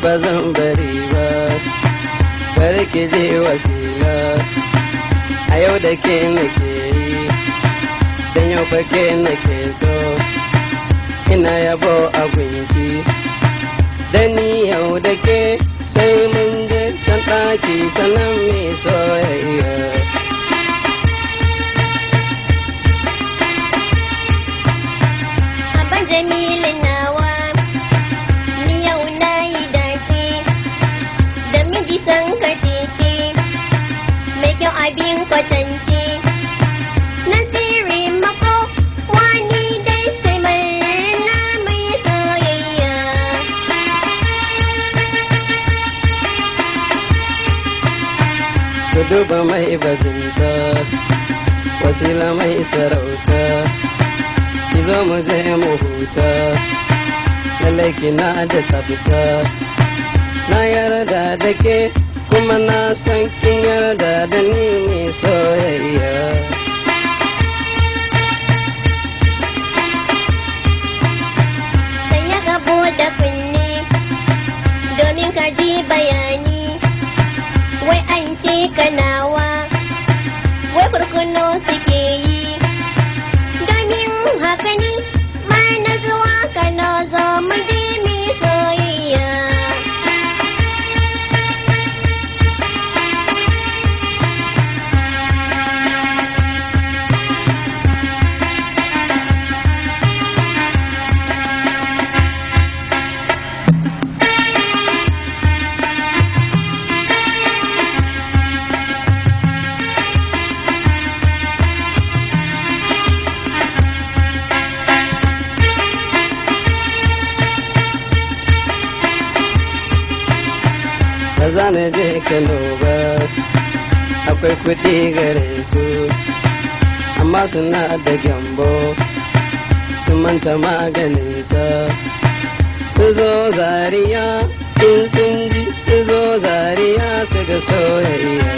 ba zan bari ba. Bari ki je Wasila, a yau da ke nake yi, dan yau fa ke nake so. Ina yabo a gunki, da ni yau da ke sai mun je can ɗaki sannan mai soyayya. Abban Jamilu nawa, ni yau na yi dace, da miji san ka cece, mai kyau abin kwatance. Na tsere mako, wani dai sai murna mai soyayya. Ku duba mai bajinta, Wasila mai sarauta, ki zo mu je mu huta, lallai kina da tsafta. Na yarda da ke kuma na san kin yarda da ni mai soyayya. Sai ya gabo da kunne, domin ka ji bayani, wai an ce kanawa, wai kurkuno suke yi. Domin haka ne, ma na zuwa Kano zo mu je mu yi soyayya. Ba za na je Kano ba, akwai kuɗi gare su, amma suna da gyambo, sun manta maganinsa. Su zo Zaria in sun ji, su zo Zaria su ga soyayya.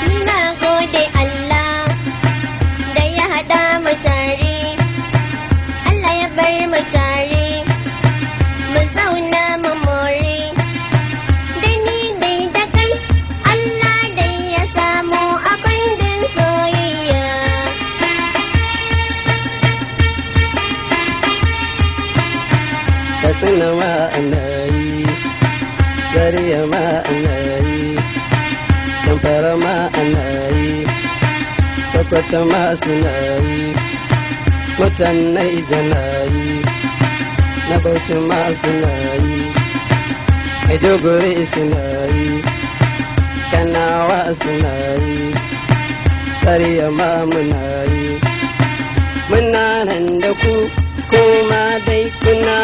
Ni na gode Allah da ya haɗa mu tare, Allah ya bar mu tare, mu zauna mu more. Da ni dai da kai, Allah dai ya samu a kundin soyayya. Katsina ma ana yi, Zaria ma ana yi, Zamfara ma ana yi, Sokoto ma suna yi, mutan Naija na yi, na Bauchi ma suna yi, Maiduguri suna yi, Kanawa suna yi, Zaria ma muna yi. Muna nan da ku, kuma dai kuna